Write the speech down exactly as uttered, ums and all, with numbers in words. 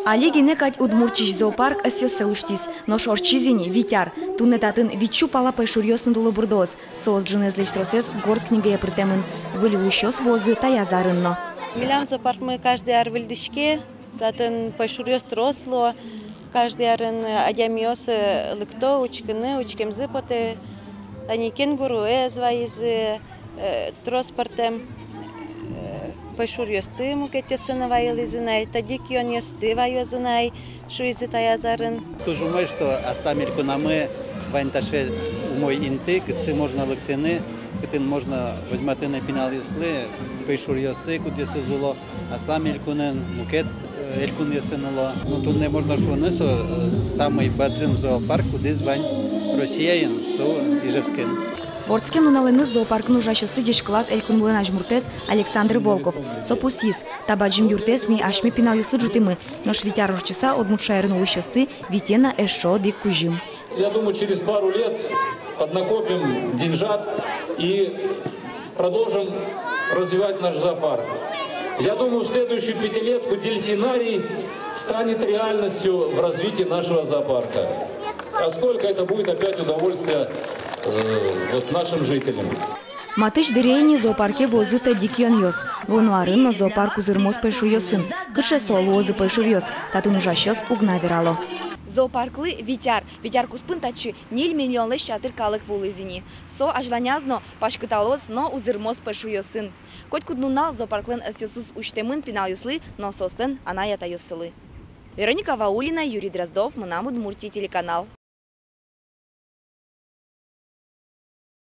Али гинэ кадь Удмуртиысь зоопарк ӧсъёссэ усьтӥз, нош ортчиз ини вить ар. Туннэ татын витьсю пала пӧйшуръёс нуллыло бурдоос. Соос ӝынызлэсь тросэз горд книгае пыртэмын. Выль улӥсьёс вуозы таяз арын но. Милям зоопаркмы каждый ар выльдӥське, татын пӧйшуръёс трос луо. Каждый арын, э, адямиос, э, лыкто учкыны, учкемзы потэ. Тани кенгуруэз вайизы, э, трос пӧртэм, э, пӧйшуръёсты мукетъёссэ но вайылӥзы на ай, тӧдьы кионъёсты вайозы на ай, шуизы таяз арын. Туж умой, что аслам элькунамы вань таӵе умой инты, кытчы можно лыктыны, кытын можно возьматыны пиналъёслы пӧйшуръёсты, кудъёсыз уло аслам элькунын, мукет, э, элькунъёсын уло. Ну, туннэ можно шуыны, со, э, самый бадӟым зоопарк, кудӥз вань Россиын, со Ижевскын. Вордскем нуналэныз зоопаркын ужасьёсты ӟечкылаз элькунмылэн азьмуртэз Александр Волков. Со пусйиз: та бадӟым юртэз ми асьме пиналъёслы ӝутӥмы, нош вить ар ортчыса удмурт шаерын улӥсьёсты витё на эшшо одӥг кузьым. Я думаю, через пару лет поднакопим деньжат и продолжим развивать наш зоопарк. Я думаю, в следующую пятилетку дельфинарий станет реальностью в развитии нашего зоопарка. А сколько это будет опять удовольствия, э, вот нашим жителям. Матысь дыре ини зоопарке вуозы тӧдьы кионъёс. Вуоно арын но зоопарк узырмоз пӧйшуръёсын. Кыӵе со луозы пӧйшуръёс, татын ужасьёс уг на верало. Зоопарклы вить ар. Вить ар куспын татчы ньыль миллионлэсь ятыр калык вуылӥз ини. Со азьланяз но паськыталоз но узырмоз пӧйшуръёсын. Котькуд нунал зоопарклэн ӧсъёсыз усьтэмын пиналъёслы но соослэн анай-атайёссылы. Вероника Ваулина, Юрий Дроздов, «Мынам Удмуртие» телеканал.